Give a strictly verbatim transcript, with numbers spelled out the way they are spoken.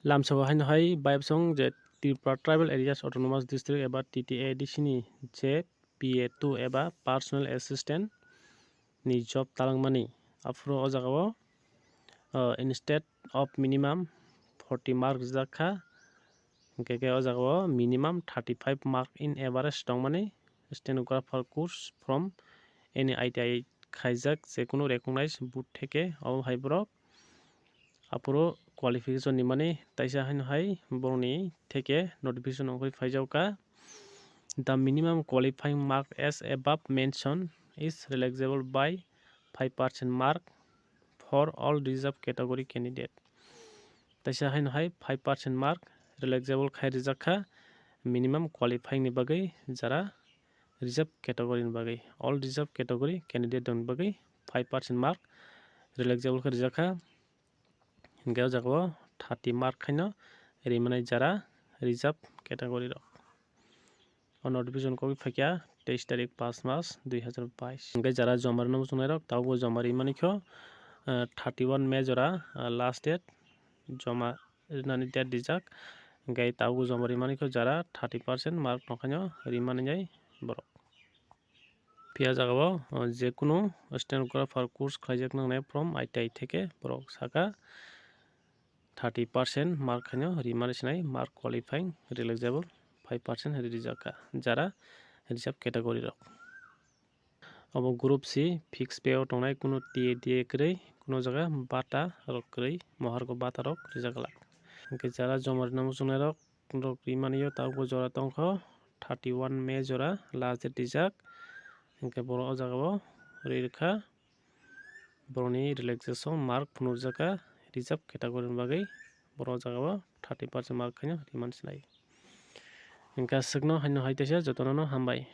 Lamsao haino hai bayapsong je Tripura Tribal Areas Autonomous District eba T T A D C ni je P A two eba Personal Assistant ni job talangmani. Aphuru o jagao, uh, instead of minimum forty mark rijak kha, hingke khe o jagao minimum thirty five mark in average tongmani. Stenographer course from any I T I khaijak jekunu recognized board theke, abo hai borok aphuru qualification ni mani taisa haino hai borokni theke notification ongkhorwi phaijak kha. The minimum qualifying mark as above mentioned is relaxable by five percent mark for all reserved category candidate. Taisa haino hai five percent mark relaxable khai rijak kha minimum qualifying ni bagwi jara reserved category ni bagwi, all reserved category candidate rokni bagwi five percent mark relaxable khe rijak kha. Hingke o jagao thirty mark khaino rimani jara reserved category rok. O notification kok phaikya teis tarik pas mas dui hazar bais. Hingke jara joma rwna muchungnai rok tabukbo joma rimani kho, eh, thirty one May jora, eh, last date joma rinani date rijak. Hingke tabukbo joma rimani kho jara thirty percent mark tongkhaino rimani jai borok. Phiya jagao, o, jekunu stenographer course khlaijak nangnai from I T I theke borok saka thirty percent mark khaino rimani sinai mark qualifying relaxable five percent rijak kha jara reserved category rok. Obo group C fixed pay o tongnai kunu T A D A kwrwi, kunu jaga bata rok kwrwi, mohargo bata rok rijak glak. Hingke jara joma rwna muchungnai rok, rok rimani o tabukbo jora tongkho, thirty one May jora last date rijak. Hingke borok o jagao ri rwkha, borokni relaxation mark phunukjak kha reserved category ni bagwi, borok o jagao thirty percent mark khaino rimani sinai. Hingke aswkno haino hai teisa jotono no hambai.